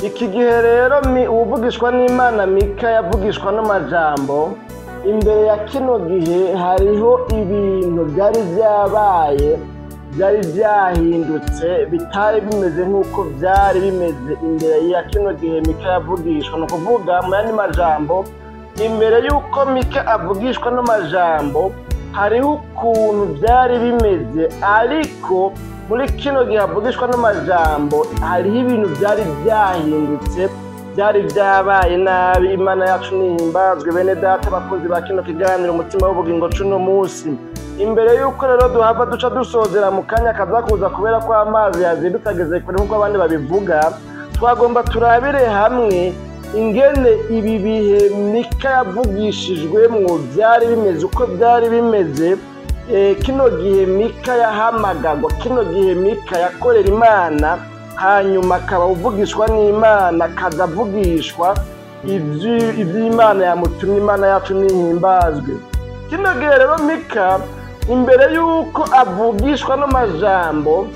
Iki gihe rero uwuvugishwa n'Imana Mika yavugishwa n'amajambo. Imbere ya kino gihe hariho ibintu byari byabaye, byari byahindutse, bitari bimeze nk'uko byari bimeze imbere ya kino gihe Mika yavugishwa. Ni ukuvuga mu yandi majambo, imbere y'uko Mika avugishwa n'amajambo hariho ukuntu byari bimeze, ariko muri kino gihe avugishwa n'amajambo hariho ibintu byari byahindutse, byari byabaye nabi. Imana yacu nihimbazwe. Bene data bakunzi ba kino kiganiro Umutima w'Ubugingo cuno munsi, imbere y'uko rero duhava duca dusozera mu kanya kaza kuza kubera ko amazi yazindutse ageze kure nk'uko abandi babivuga, twagomba turabire hamwe ingene ibi bihe Mika yavugishijwemwo byari bimeze, uko byari bimeze. Kino gihe Mika yahamagagwa, kino gihe Mika yakorera Imana, hanyuma akaba uvugishwa n'Imana, akaza avugishwa iby'Imana yamutumye. Imana yacu nihimbazwe. Kino gihe rero Mika imbere y'uko avugishwa n'amajambo,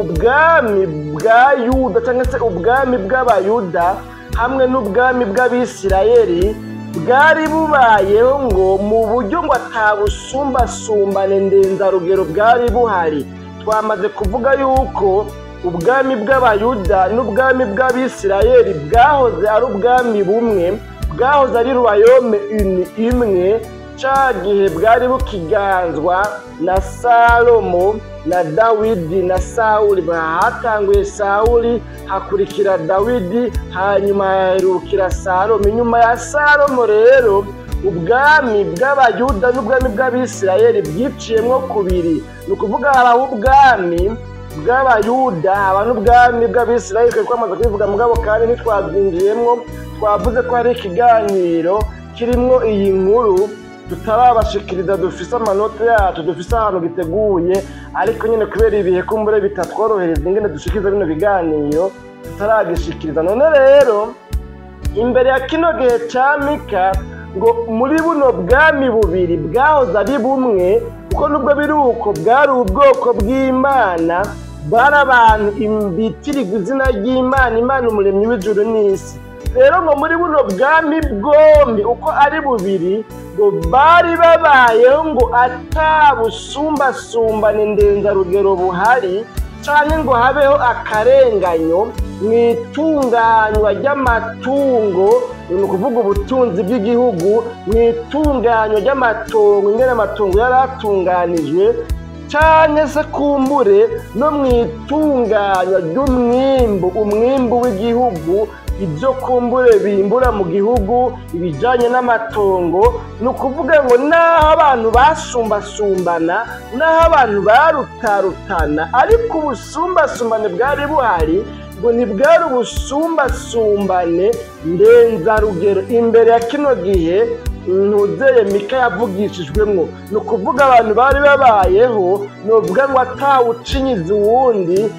ubwami bwa Yuda cyangwa se ubwami bw'Abayuda hamwe n'ubwami bw'Abisirayeli bwari bubayeho ngo mu buryo ngo atabusumbasumbane ndenzarugero bwari buhari. Twamaze kuvuga yuko ubwami bw'Abayuda n'ubwami bw'Abisirayeli bwahoze ari ubwami bumwe, bwahoze ari royaume imwe, ca gihe bwari bukiganzwa na Salomo na Dawidi na Sawuli. Hatanguye Sawuli, hakurikira Dawidi, hanyuma haherukira Salomo. Inyuma ya Salomo rero ubwami bw'Abayuda n'ubwami bw'Abisirayeli bwiciyemwo kubiri. Ni ukuvuga habaho ubwami bw'Abayuda, haba n'ubwami bw'Abisirayeli. Twari twamaze kubivuga mugabo kandi ntitwabyinjiyemwo, twavuze ko hari ikiganiro kirimwo iyi nkuru tutarabashikiriza, dufise amanota yacu, dufise ahantu giteguye, ariko nyine kubera ibihe kumbure bitatworohereza ingene dushikiriza bino biganiro tutaragishikiriza. None rero imbere ya kino gihe ca Mika ngo muri buno bwami bubiri bwahoze ari bumwe, kuko nubwo biri uko bwari ubwoko bw'Imana, bari abantu bitirirwa izina ry'Imana, Imana umuremyi w'ijuru n'isi. Rero ngo muri buno bwami bwombi uko ari bubiri ngo bari babayeho ngo atabusumbasumbane ndenzarugero buhari, canke ngo habeho akarenganyo mu itunganywa ry'amatungo, ni ukuvuga ubutunzi bw'igihugu, mu itunganywa ry'amatongo, ingene amatongo yari atunganijwe, canke se kumbure no mu itunganywa ry'umwimbu, umwimbu w'igihugu, ibyo kumbure bimbura mu gihugu, ibijanye n'amatongo. Ni ukuvuga ngo naho abantu basumbasumbana, naho abantu barutarutana, ariko ubusumbasumbane bwari buhari ngo ntibwari ubusumbasumbane ndenzarugero. Imbere ya kino gihe ntuzeye Mika yavugishijwemwo, ni ukuvuga abantu bari babayeho, ni ukuvuga ngo atawucinyiza uwundi,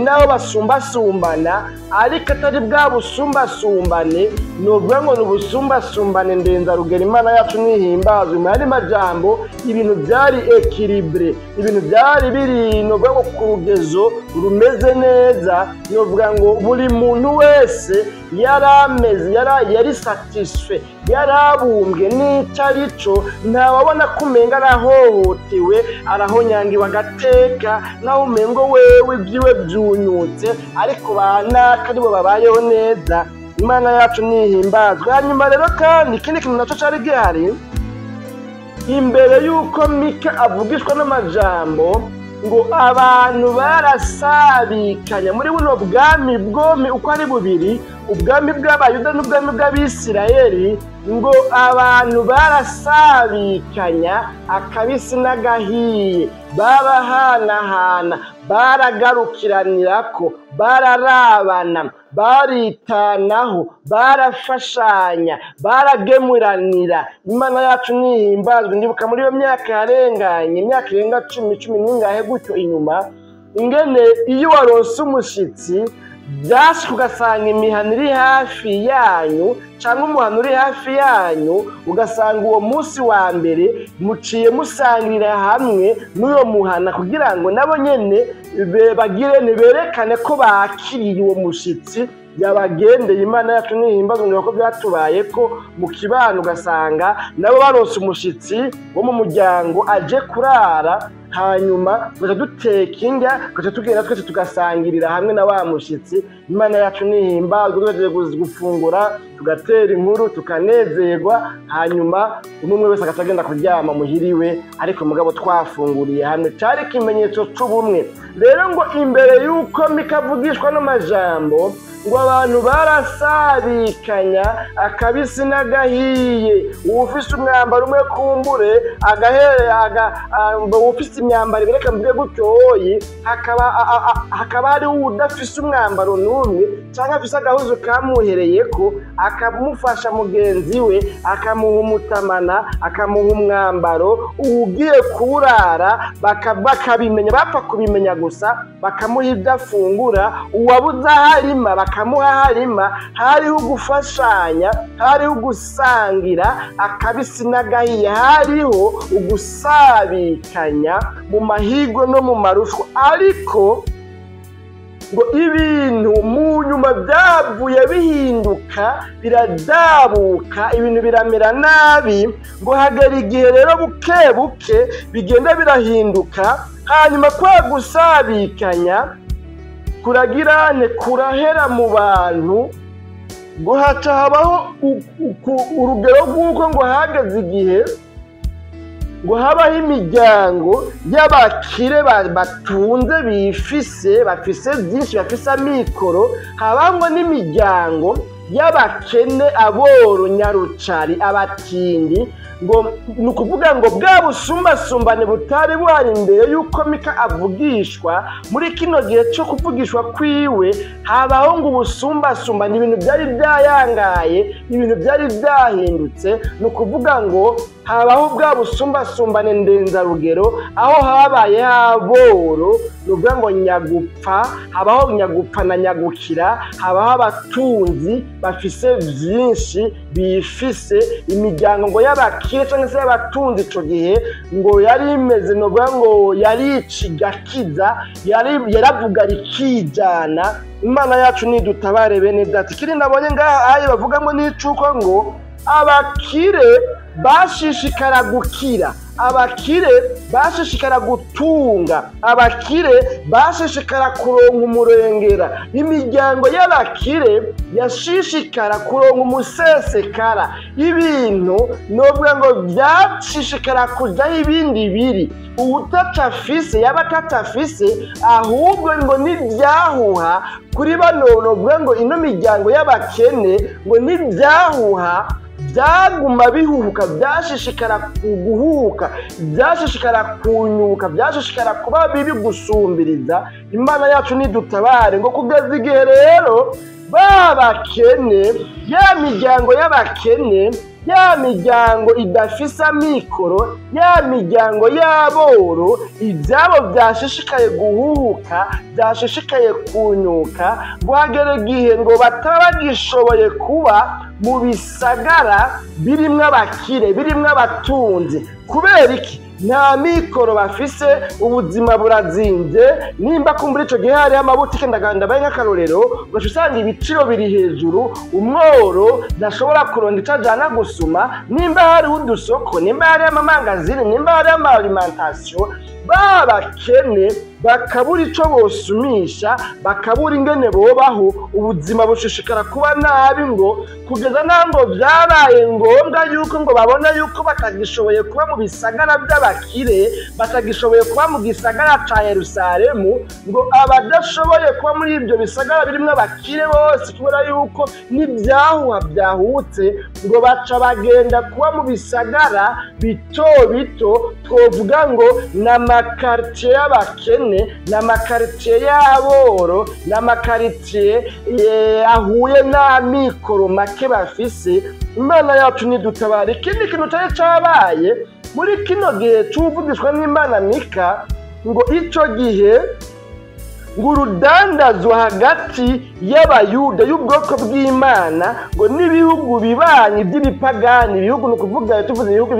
naho basumbasumbana, ariko atari bwa busumbasumbane, ni ukuvuga ngo ni ubusumbasumbane ndenzarugero. Imana yacu nihimbazwe. Mu yandi majambo ibintu byari équilibré, ibintu byari biri ni ukuvuga ngo ku rugezo rumeze neza, ni ukuvuga ngo buri muntu wese yarameze, yari satisfait, yarabumbwe n'icyo ari cyo, ntawabona ko umenga arahohotewe, arahonyangiwe agateka, naho umengo wewe ibyiwe byunyutse, ariko banaka aribo babayeho neza. Imana yacu nihimbazwe. Hanyuma rero kandi ikindi kintu naco cari gihari imbere y'uko Mika avugishwa n'amajambo, ngo abantu barasabikanya muri buno bwami bwombi uko ari bubiri, ubwami bw'Abayuda n'ubwami bw'Abisirayeli, ngo abantu barasabikanya akabisi n'agahiye, babahanahana, baragarukiranirako, bararabana, baritanaho, barafashanya, baragemuranira. Imana yacu nihimbazwe. Ndibuka muri iyo myaka yarenganye, imyaka irenga cumi, cumi n'ingahe gutyo inyuma, ingene iyo waronse umushitsi Byashika ugasanga imihana iri hafi yanyu cyangwa umuhana uri hafi yanyu, ugasanga uwo munsi wa mbere muciye musangirira hamwe n'uyo muhana, kugira ngo nabo nyene bagire berekane ko bakiriye uwo mushitsi yabagendeye. Imana yacu nihimbazwe ko byatubaye ko mu kibano ugasanga nabo baronse umushitsi wo mu muryango aje kurara, hanyuma tugaca duteka indya, tugaca tugenda twese tugasangirira hamwe na wa mushitsi. Imana yacu nihimbazwe, tugaje gufungura, tugatera inkuru, tukanezerwa, hanyuma umwe wese agaca agenda kuryama muhiriwe, ariko mugabo twafunguriye hamwe. Cari ikimenyetso c'ubumwe. Rero ngo imbere y'uko Mika avugishwa n'amajambo, ngo abantu barasabikanya akabisi n'agahiye, uwufise umwambaro umwe kumbure uwufise imyambaro ibiri reka mvuge gutyoyi, hakaba hariho uwudafise umwambaro n'umwe canke afise agahuzu kamuhereyeko, akamufasha mugenzi we, akamuha umutamana, akamuha umwambaro, uwugiye kuwurara bakabimenya, bapfa kubimenya gusa, bakamuha ibyo afungura, uwabuze aho arima bakamuha aho arima. Hariho ugufashanya, hariho ugusangira akabisi n'agahiye, hariho ugusabikanya mu mahirwe no mu marushwa. Ariko ngo ibintu mu nyuma byavuye bihinduka, biradabuka, ibintu biramera nabi, ngo hagera igihe rero buke buke bigenda birahinduka, hanyuma kwa gusabikanya kuragirane kurahera mu bantu, ngo haca habaho urugero rw'uko ngo hageze igihe ngo habaho imiryango y'abakire batunze, bifise, bafise byinshi, bafise amikoro, habamwo n'imiryango y'abakene, aboro, nyarucari, abatindi. Ngo ni ukuvuga ngo bwa busumbasumbane butari buhari imbere y'uko Mika avugishwa, muri kino gihe cyo kuvugishwa kwiwe habaho ngo ubusumbasumbane, ibintu byari byayangaye, ibintu byari byahindutse. Ni ukuvuga ngo habaho bwa busumbasumbane ndenzarugero, aho habaye aboro, ni ukuvuga ngo nyagupfa, habaho nyagupfa na nyagukira, habaho abatunzi bafise byinshi, bifise imiryango ngo y'abakire cyangwa se y'abatunzi. Ico gihe ngo yari imeze, ni ukuvuga ngo yaricigakiza, yaravuga rikijana. Imana yacu nidutabare bene data. Ikindi nabonye ngaha ayo bavugamo n'icuko ngo abakire bashishikara gukira, abakire bashishikara gutunga, abakire bashishikara kuronka umurengera, imiryango y'abakire yashishikara kuronka umusesekara, ibintu novuga ngo byashishikara kujaho ibindi biri, uwutacafise yaba atacafise, ahubwo ngo nibyahuha kuri bano, novuga ngo ino miryango y'abakene ngo nibyahuha byaguma bihuhuka, byashishikara guhuhuka, byashishikara kunyuka, byashishikara kuba bibi gusumbiriza. Imana yacu nidutabare. Ngo kugeza igihe rero babakene, ya miryango y'abakene, ya miryango idafise amikoro, ya miryango y'aboro, ibyabo byashishikaye guhuhuka, byashishikaye kunyuka, ngo hagere igihe ngo bataba bagishoboye kuba mu bisagara birimwo abakire, birimwo abatunzi. Kubera iki? Nta mikoro bafise, ubuzima burazinze. Nimba kumbura ico gihe hariho amabutike, ndabaye nk'akarorero, ugaca usanga ibiciro biri hejuru, umworo ntashobora kuronka ico ajana gusuma. Nimba hariho udusoko, nimba hariho amamangazini, nimba hariho ama alimentation, babakene bakabura ico bosumisha, bakabura ingene bobaho, ubuzima bushishikara kuba nabi, ngo kugeza naho ngo vyabaye ngombwa yuko ngo babona yuko batagishoboye kuba mu bisagara by'abakire, batagishoboye kuba mu gisagara ca Yerusalemu, ngo abadashoboye kuba muri ibyo bisagara birimwo abakire bose, kubera yuko n'ibyahuha byahutse, ngo baca bagenda kuba mu bisagara bito bito, twovuga ngo n'amakartier y'abakene, n'amakartier y'aboro, n'amakartier ahuye n'amikoro make bafise. Imana yacu nidutabare. Ikindi kintu cari cabaye muri kino gihe c'uvugishwa n'Imana Mika, ngo ico gihe Ngo urudandazwa hagati y'Abayuda y'ubwoko bw'Imana ngo n'ibihugu bibanyi by'ibipagani, ibihugu ni ukuvuga tuvuze ibihugu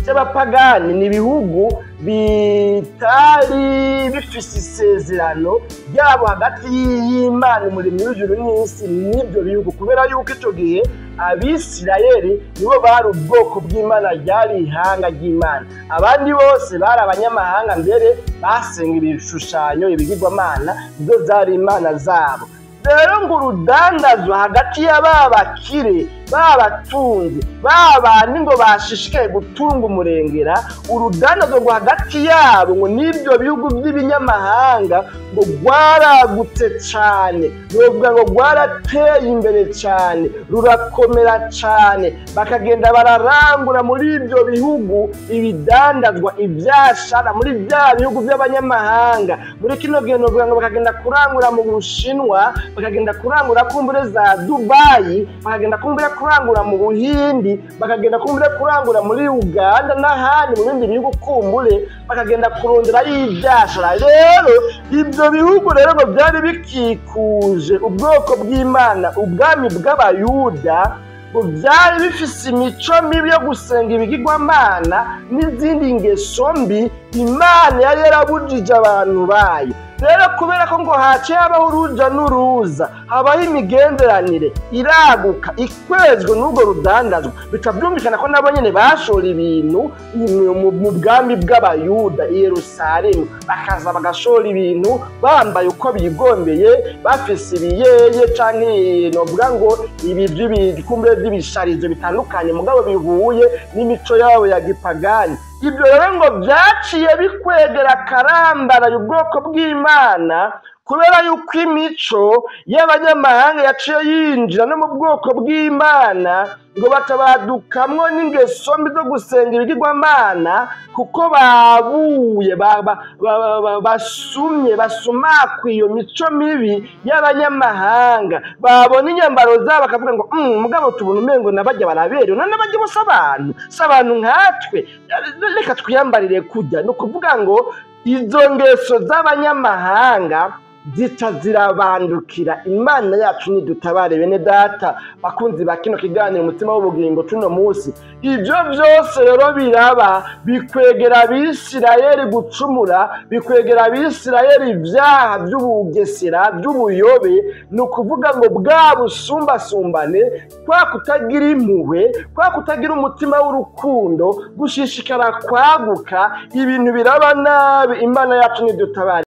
by'abapagani, ni ibihugu bitari bifise isezerano ryabo hagati y'Imana umuremyi w'ijuru n'isi n'ibyo bihugu, kubera yuko ico gihe Abisirayeli nibo bari ubwoko bw'Imana, ryari ihanga ry'Imana. Abandi bose bari abanyamahanga, mbere basenga ibishushanyo, ibigirwamana, nizo zari imana zabo. Rero ngo urudandazwa hagati y'aba bakire, babatunzi, babandi ngo bashishikaye gutunga umurengera, urudandazwa ngo hagati yabo ngo n'ibyo bihugu by'ibinyamahanga ngo rwaragutse cane, novuga ngo rwarateye imbere cane, rurakomera cane, bakagenda bararangura muri ibyo bihugu ibidandazwa, ivyashara muri bya bihugu by'abanyamahanga. Muri kino gihe novuga ngo bakagenda kurangura mu Bushinwa, bakagenda kurangura kumbure za Dubai, bakagenda kumbure kurangura mu Buhindi, bakagenda kumbure kurangura muri Uganda n'ahandi mu bindi bihugu kumbure, bakagenda kurondera ivyashara. Rero ibyo bihugu rero ngo byari bikikuje ubwoko bw'Imana, ubwami bw'Abayuda, ngo byari bifise imico mibi yo gusenga ibigirwamana n'izindi ngeso mbi Imana yari yarabujije abantu bayo. Rero kubera ko ngo haciye habaho uruja n'uruza, habaho imigenderanire iraguka ikwezwe n'urwo rudandazwa, bica byumvikana ko nabo nyene bashora ibintu mu bwami bw'Abayuda i Yerusalemu, bakaza bagashora ibintu bambaye uko bigombeye, bafise ibiyeye canke novuga ngo ibi by'ibikumbe by'ibisharizo bitandukanye, mugabo bihuye n'imico yabo ya gipagani. Ibyo rero ngo byaciye bikwegera akarambaraye ubwoko bw'Imana, kubera yuko imico y'abanyamahanga yaciye yinjira no mu bwoko bw'Imana, ngo batabadukamwo n'ingeso mbi zo gusenga ibigirwamana, kuko babuye basumye basumakwa iyo mico mibi y'abanyamahanga. Babona inyambaro zabo bakavuga ngo mugabo tubona umengo nabajya baraberewe, none bajya bose abantu si abantu nkatwe, reka twiyambarire kujya. Ni ukuvuga ngo izo ngeso z'abanyamahanga zica zirabandukira. Imana yacu nidutabare bene data bakunzi ba kino kiganiro umutima w'ubugingo tuno munsi. Ibyo byose rero biraba bikwegera Abisirayeli gucumura, bikwegera Abisirayeli ibyaha by'ubugesera by'ubuyobe. Ni ukuvuga ngo bwa busumbasumbane, kwa kutagira impuhwe, kwa kutagira umutima w'urukundo, gushishikara kwaguka, ibintu biraba nabi. Imana yacu nidutabare.